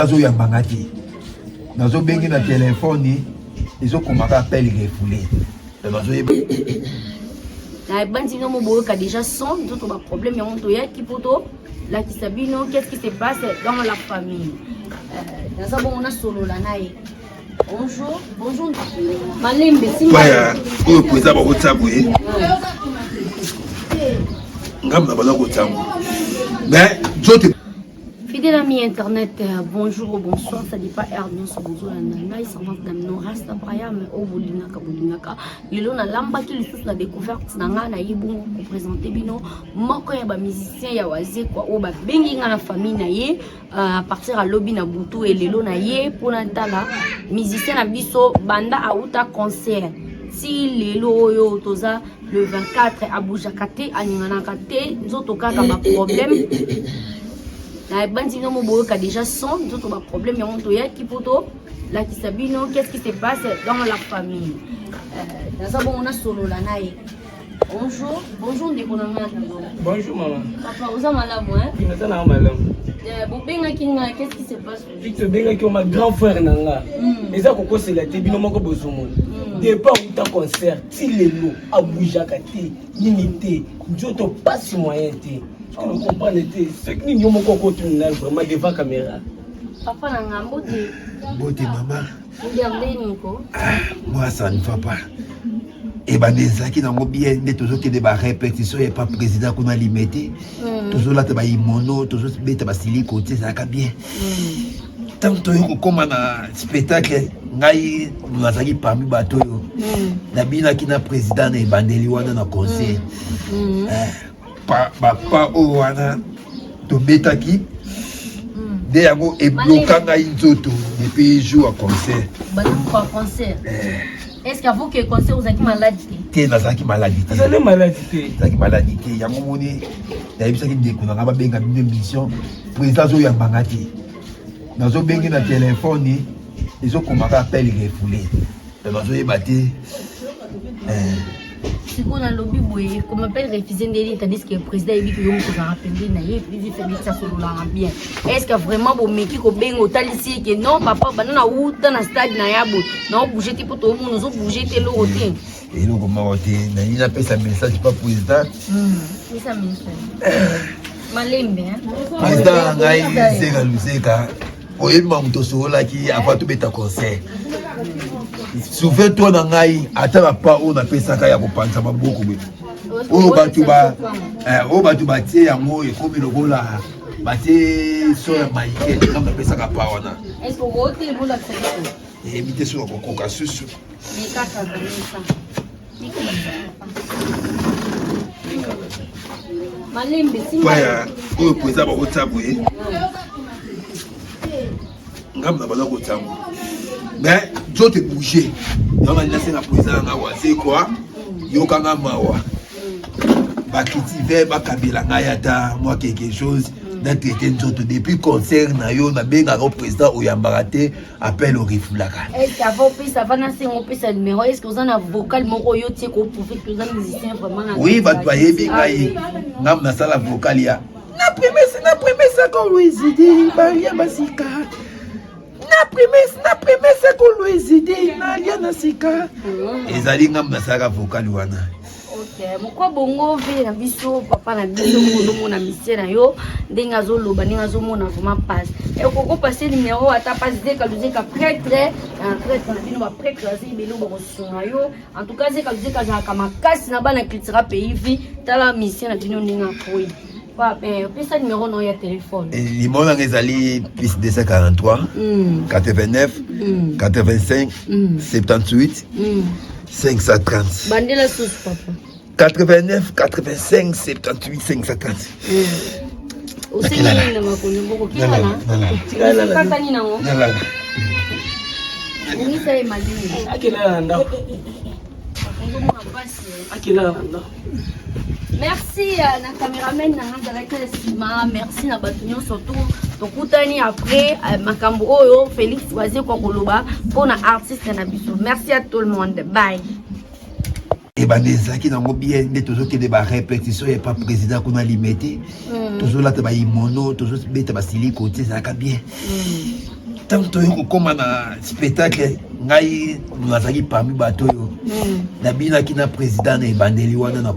Azoyamba nga te, nazobenge na telefone, ezokomaka appel refoulé, nazoyeba. Nabandi bino mo boyoka déjà son nzoto baproblème yango toyaki mpo tolakisa bino qu'est-ce qui se passe dans la famille. Naza bongo nasolola na ye. Bonjour, bonjour. Malembe, simba. Oyo président bakotia boye, ngambo na baza kotia yango, mais nzoto. Fidèle ami internet, bonjour ou bonsoir, ça dépend heure nyonso bozolanda ngai, servante na bino Rasta Braham oyo bolingaka bolingaka. Lelo nalambaki lisusu na découverte na ngai, naye bongo koprésente bino moko ya bamusicien ya Wazekwa oyo babengi ngai na famille na ye à partir ya lobi na butu. Elelo na ye mpona ntala musicien na biso banda auta concert ti lelo oyo toza le 24, abujaka te, aninganaka te, nzoto kaka baproblème. Nabandi bino mo boyoka déjà son nzoto baproblème yango toyaki mpo tolakisa bino qu'est-ce qui se passe dans la famille. Naza bongo nasolola na ye. Bonjour, bonjour ndeko na ngai. Bonjour maman. Papa, oza malamu, hein? Naza na malamu. Bobengaki ngai, qu'est-ce qui se passe? Victor, obengaki ma grand frère na nga. Eza kokosela te, bino moko bozomona. Depuis auta concert ti lelo abujaka te, nini te, nzoto pasi, moyen te. Comprendre te soki nini, yo moko okotuna vraiment devant caméra. Papa na ngai, mbote. Mbote mama. Ndenge ko? Moi, ça ne va pas. Ebanda ezalaki nango bien nde tozokende barépétition ya pa président kuna Limete, tozolata baimono, tozobeta basiliko te, ezalaka bien. Ntango toyei kokóma na spectacle, ngai nazalaki parmi bato oyo nabinaki na président na ebandeli wana na concert. Bapa oyo wana tobetaki nde yango ebloka ngai nzoto depuis jour ya concert. Concert, est ce que avant que concert ozalaki malade te? Te, nazalaki maladi te. Azali maladi te. Nazalaki maladi te. Yango moni nayebisaki ndeko na ngai babenga bino émission. Président azoyambanga te, nazobenge na telefone, ezokomaka appel refoulé, nazoyeba te. Sikoyo nalobi boye, comme appel refusé ndeni, tandis que président ayebi ke yo moko ozalaka pembeni na ye, puis Félix asololaka bien. Est ce que vraiment bomeki kobenga, otalisi ye ke non papa, banda na wuta na stade na ya boye, naobouge te, mpo toomona ozobouge te, eloko te? Eloko moko te. Nalingi napesa message pa président. Pesa message, malembe. Président na ngai Zeka Luzeka, oyebi mamu tosololaki avant tobeta concert. Souviens toi na ngai, ata bapa oyo napesaka ya kopanza maboko boye, oyo bato ba oyo bato batie yango, ekomi lokola batie so ya maike. Ngambo napesaka pa wana, eyebi te soki akokoka susu. Kaka malembe. Paya oyo président bakotia boye, ngambo na baza kotia yango, mais nzoto ebouge. Yango nali nasenga président nanga Wazekwa, yokanga mawa, bakiti ve bakabela ngai ata mwa quelque chose na traite nzoto. Depuis concert na yo, nabengaka président, oyambaka te, appel orefulaka. Est-ce avant opesa, avant nasenga opesa numéro, est ce que oza na vocal moko oyo tie koprouve que oza musicien vraiment na? Oui, bato bayebi ngai, ngambo nasala vocal ya na promesse, na promesse kolwezide balia basika, na promesse, na promesse kolwezide nalia na sika. Ezali ngambo nasalaka vocal wana. Ok, mokwa bongo ve na biso, papa na biso moko ozomona misie na yo ndenge azoloba, ndenge azomona vraiment passe. Ekoko passe numéro ata pa Zeka Luzeka, prêtre, prêtre na bino, baprêtre aza ebele bakosunga yo. En tout cas, Zeka Luzeka azalaka makasi na bana Cultura Pays Vie. Tala misie na bino ndenge akoyi. Opesa numéro na yo ya telefone. Numéro nanga ezali plus 243 89 85 78 530. Bandela susu, papa. 89 85 78 530. Osengi nini na makonzi mboko kilala kaka nini nango? Nalala. Ongisa ye malimi. Akelala na ndako. Ozomona mpasi. Akelala na ndako. Merci na cameraman na nga azalaki na nsima. Merci na bato nyonso. Tu tokutani après makambo oyo Félix Wazekwa koloba mpona artiste na biso. Merci à tout le monde, bye. Ebanda ezalaki nango bien nde tozokende barépétition ya pa président kuna Limete, tozolata baimono, tozobeta basiliko te, ezalaka bien. Ntango toyei kokóma na spectacle, ngai nazalaki parmi bato oyo nabinaki na président na ebandeli wana na